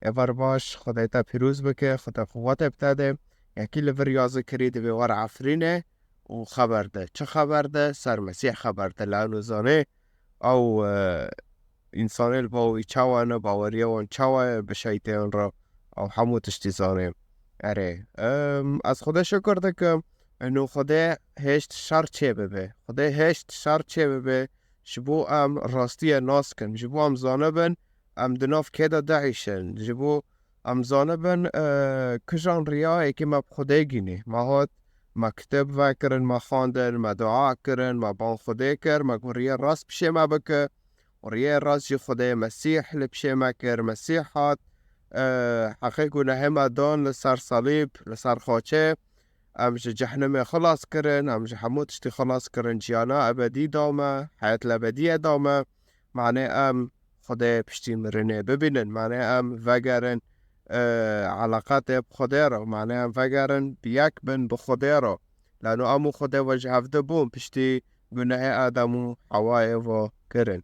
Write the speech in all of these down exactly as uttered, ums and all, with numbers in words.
Êvar baş, Xwedê te pîroz bike, Xwedê quwetê bi te de. Yekî li vir yazî kirî divê were Efrînê û xeber de. Çi xeber de? Ser Mesîh xeber de. Lano zanê ew, e, însanê li ba wî çawa ne, baweriya wan çawa ye bi şeytên re, ew hemû tiştî zanê. Erê, em, ez Xwedê şikir dikim, ino Xwedê hêşt şer çê bibe. Xwedê hêşt şer çê bibe, ji bo em rastiyê nas kin, ji bo em zanibin, em di nav kê de diîşin, ji bo em zanibin, e, kijan riya yekê me bi Xwedê gînî. Me hat, me kitêb vekirin, me xwendin, me dua kirin, me ban Xwedê kir, me got riyê rast pişê me bike. Û riyê rast jî Xwedê Mesîh li pişê me kir. Mesîh hat, e, heqê gunehê me dan li ser salîb, li ser xaçê. Em ji cehnimê xilas kirin, em ji hemû tiştî xilas kirin, jiyana ebedî da me, heyet li ebediyê da me. Manê em Xwedê piştî mirinê bibînin, manê em vegerin, e, eleqetê bi Xwedê re, manê em vegerin bi yek bin bi Xwedê re. Lano em û Xwedê ve ji hevdi bûn piştî gunehê Adem û Hewayê ve kirin.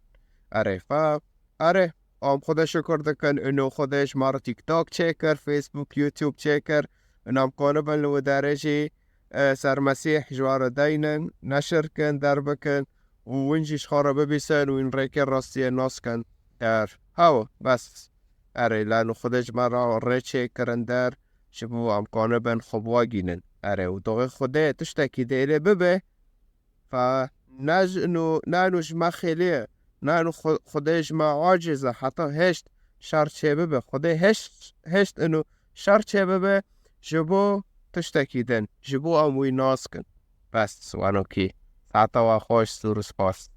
Erê, fa, erê, em Xwedê şikir dikin, ino Xwedê ji me re TikTok çêkir, Facebook, YouTube çêkir, û em kanibin li wê derê jî, e, ser Mesîh ji we re deynin, neşir kin, derbikin, û win jî ji xwe re bibîsin û win rêkê rastiyê nas kin der. Hew, bes. Erê, lano Xwedê ji me re rê çêkirin der, ji bo em kanibin xwe bi we gînin. Erê, û doxê Xwedê tiştekî dê lê bibe, fa ne ji ino, ne ino ji me xêlê ye, ne ino Xwe-, Xwedê ji me aciz e, heta hêşt şer çê bibe. Xwedê hêşt, hêşt ino şer çê bibe, ji bo tiştekî din, ji bo em wî nas kin. Bes, wanokî. Saeta we xweş, sor û spas.